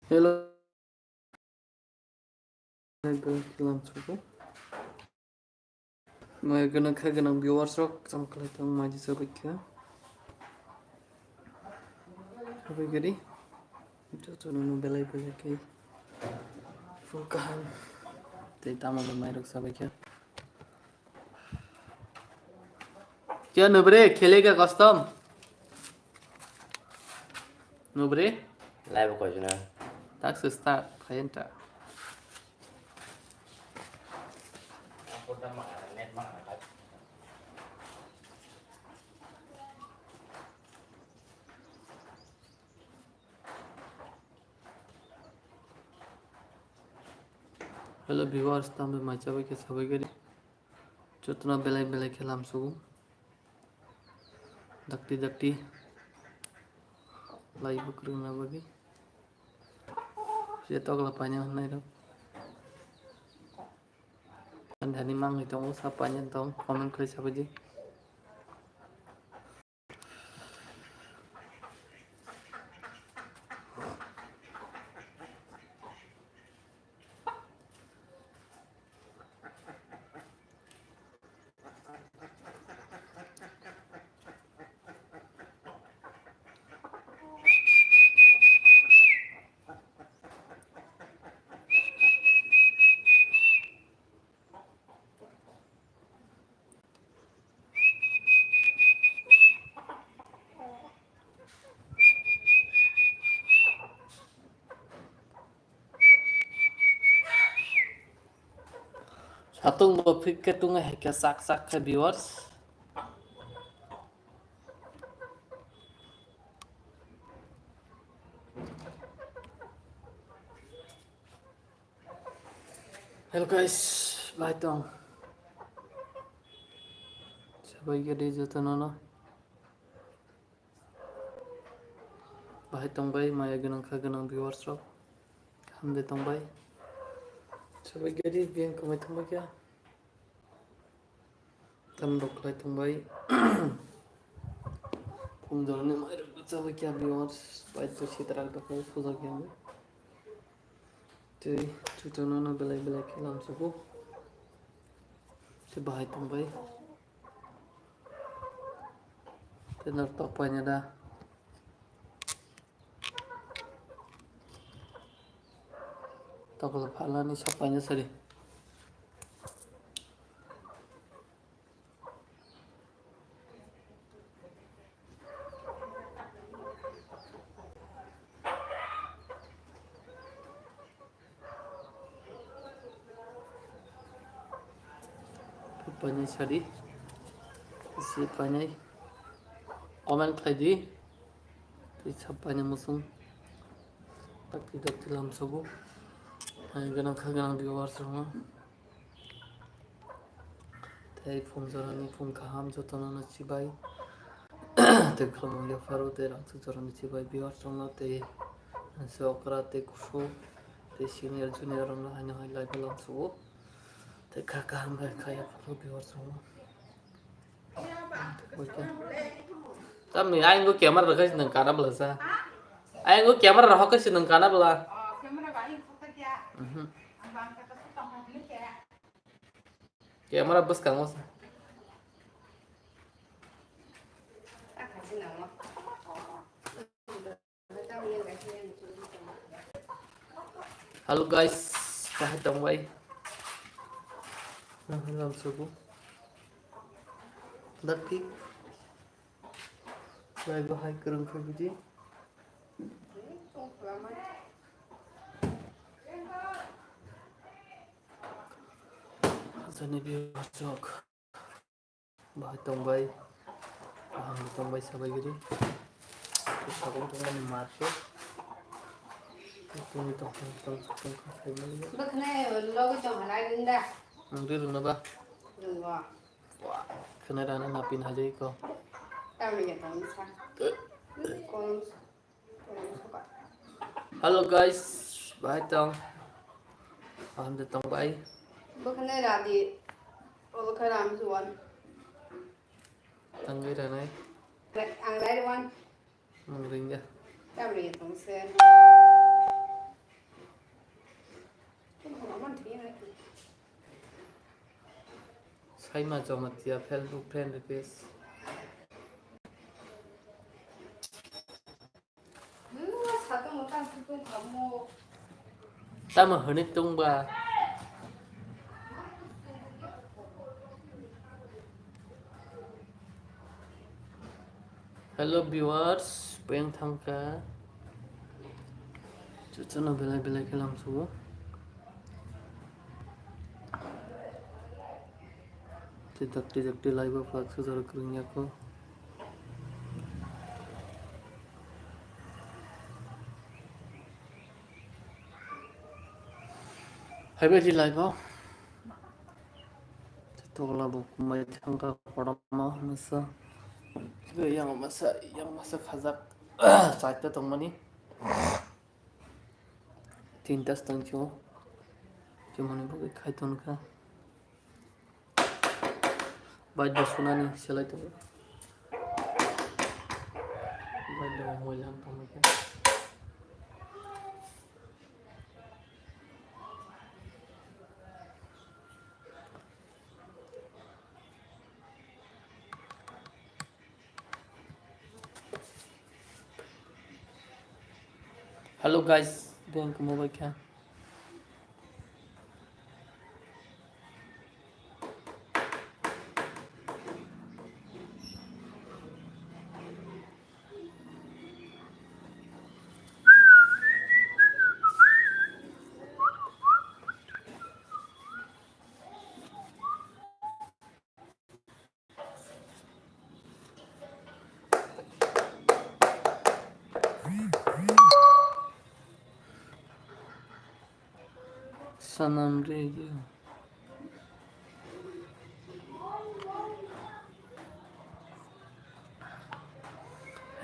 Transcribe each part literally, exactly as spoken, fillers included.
Hello. Belai belai khe lamsogo. Maya gwnang kha gwnang viewers rok, cham khlai tong maji sabai kha. Sabai gari. Jotono no belai belai khe. Full kaham. Tei tamo bo mairok sabai kha. Kya nubre, khelega custom? Nubre? Live ko jina. Tak se start, khayenta. Hello viewers, tambe mai chabai khe sabai gari. Jotono belai belai khe lamsogo. Dakti dakti. Lai bukrung na bagwi. Je tokla paina hwnai rok. Ani hani mangwi tongo, sa paina tong, comment khai sabai di. Satung bo phik khe tungwi hai khe sak sak khe viewers. Hello guys, bai tong. Sabai gari jotono no. Bahai tongbai, maya gwnang kha gwnang viewers rok. Hamde tongbai. Sabai gari biyang kamai tongbai kya. Tam rok khlai tongbai. Phung jorani mai rok chabai kya viewers. Bai to sitrak to phung puja kya. Tei chuchano no belai belai khe lamsogo. Tei bahai tongbai. Tei norok tok paina da. Tokla phalani sok paina sari. Painai sadi. Si painai. Comment khlai di. Tei sab painai musung. Dakti dakti lamsogo. Hai gwnang kha gwnang viewers rokno. Tei phung jorani phung kaham jotono no chibai. Tei khulumung yapharo tei rangchak jorani chibai viewers rokno tei se okra tei kusu tei senior junior rokno haino hai live o lamsogo. Tei kha kaham bai kha yapharo viewers rokno. Tamni ayang o camera rwkha se nang kana bwla sa. Ayang o camera rwkha se nang kana bwla. Mhm. Camera bwskango se. Hello guys, kahai tongbai. Nang halam sugu. Dakti. Lai bahai kereng kebiji. Asani biyo chok. Bahai tongbai. Bahai tongbai sabai giri. Sabong tongmani marso. Tungni tong tong tong tong tong khai mali. Bakne logi tong halai rinda. Nang ri runa ba. Rungwa. Wah, kena rana napin hajai ko. Tamni ya tong sa. Kong. Hello guys, bahai tong. Paham de tong bai. Bwkhwnai radi. Olo khe ram suwan. Tangwi ranai. Ang rai wan. Ang ringya. Tam ri tong se. Kaima Jamatia Facebook friend request. Tamo hwnwi tongba? Hello viewers, peng thangkha. Chuchano belai belai khe lamsugo. Tei dakti dakti live o phak sujaro kwrwngya kho. Haibai di live o. Tei tola bo kumbai thangkha kotorma masa. Tei yang masa, yang masa khajak. Chaita tongmani. Tinta stang cho. Chumani bo khai tonkha. Baidya sunani selai tongo. Baidya moila wng tongmani khe. Hello guys, beng khe mobile kha. Sanam rwgwi.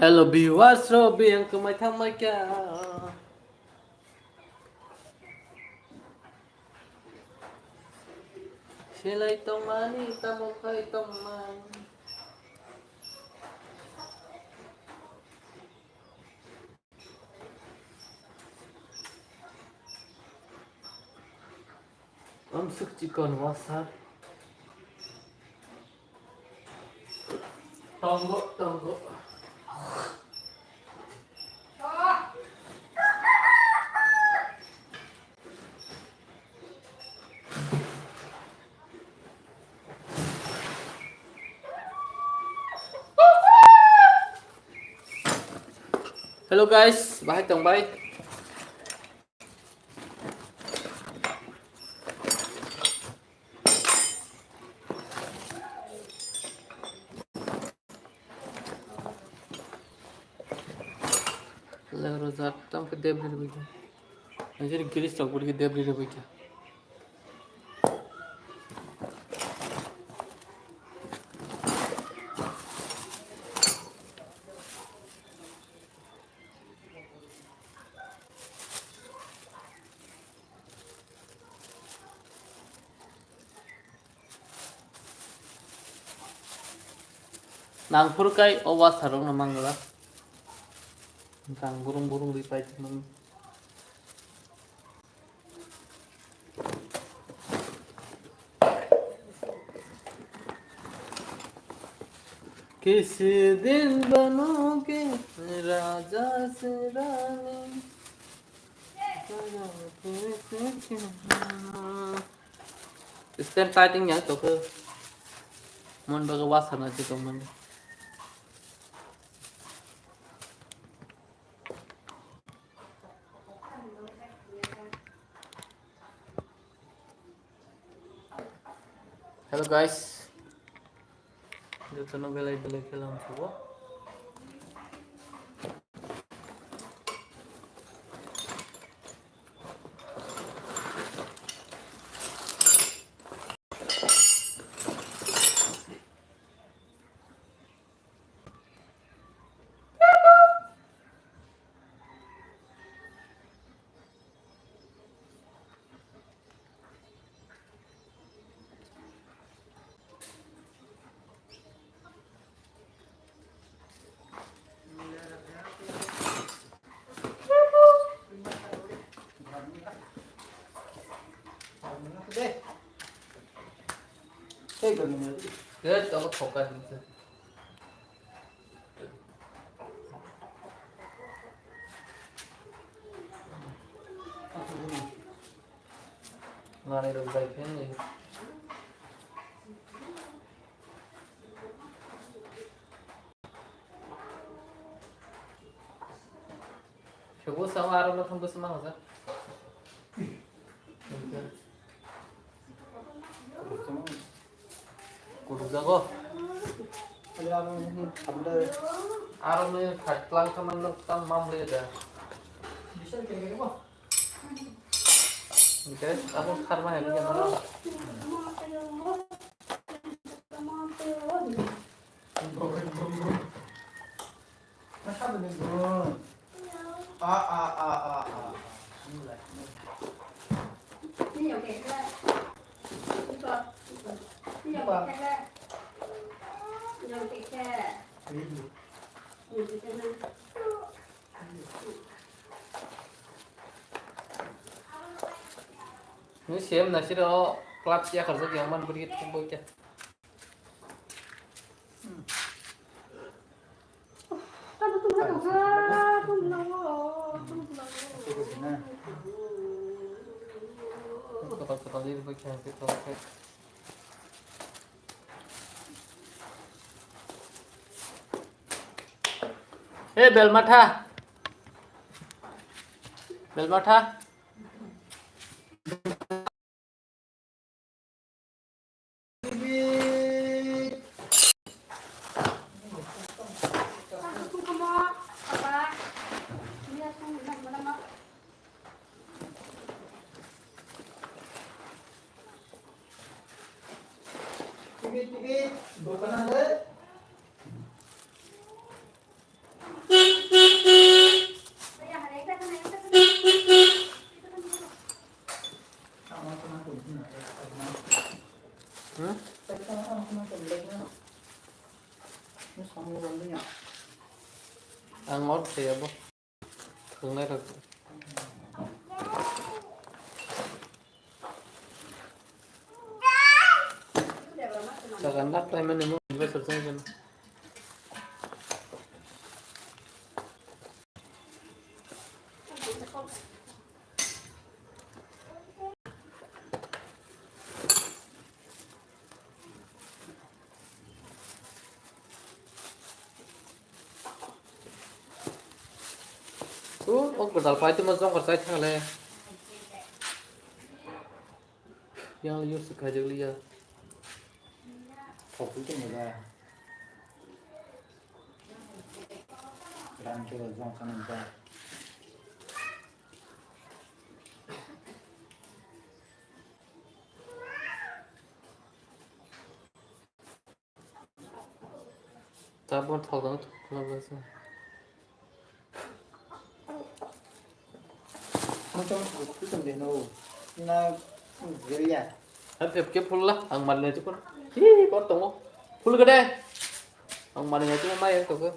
Hello viewers, Robi ang kwmai thangmai kha. Selai tongmani tamo khai tongmani. Amsuk chikon wasa. Tongo, tongo. Hello guys, bahai tong bai. Lero jat tam ke debri rwbaikha. Ajir giris tok buri ke debri rwbaikha. Nangphuru kai o wasarokno mangla. Rang burung burung ri pai tongmani. किसी दिन बनोगे राजा से रानी। Stand tight wngya tokhe. Mon bagwi wasarnai se tongmani. Hello guys. Jotono belai belai khe lamsugo. Good, abo thoka hinse. Nani rok bai pheng ni. Kebo sao aro no thangbo sima hoja. Kurujago. Aro ni khatlang khaman no tang mam le da. Oke, abo kharma hai ni kena. Ni sem na siro club ya kerja yang man beri tu boy ke. Kotor kotor di boy ke. Hey, Belmatha. Belmatha. Hmm? Ang out kaya bo. Thwngnai rok. Jaga nak laimani mo investor jani jani. Tu, o kwtal pai tongma jongkar chai thang le. Yang use khaijak liya. Thok tu tong ba. Ram ke jong kana ba. Tabon thok dang thok na ba se. Ang tong, tong de no. Na, geria. Hep hep ke phul la, ang mal ne chukun. Hi, kon tongo. Phul gede. Ang mal ne chukun mai to ko.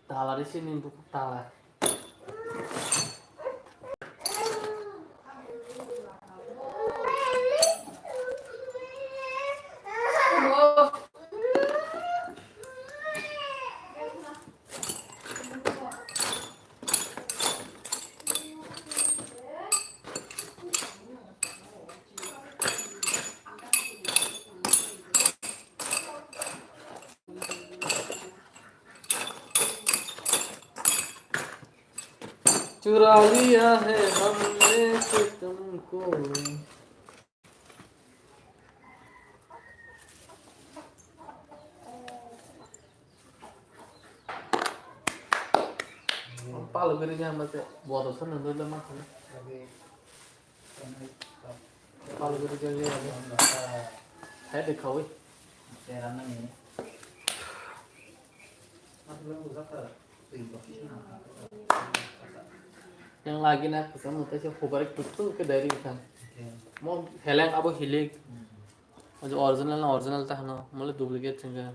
Tala ri sini buku tala. चुरा लिया है हमने से तुमको। Palo giri jam bate bodo san nang dole ma thang. Palo giri jam jam. Hai de khawi. Tera nang ni. Aku belum buka ke. Tui bokis na. Yang lagi na kusam mutai se hubar kutu ke dari kan. Mo heleng abo hilik. Aja original na original ta hano, mole duplicate chengka.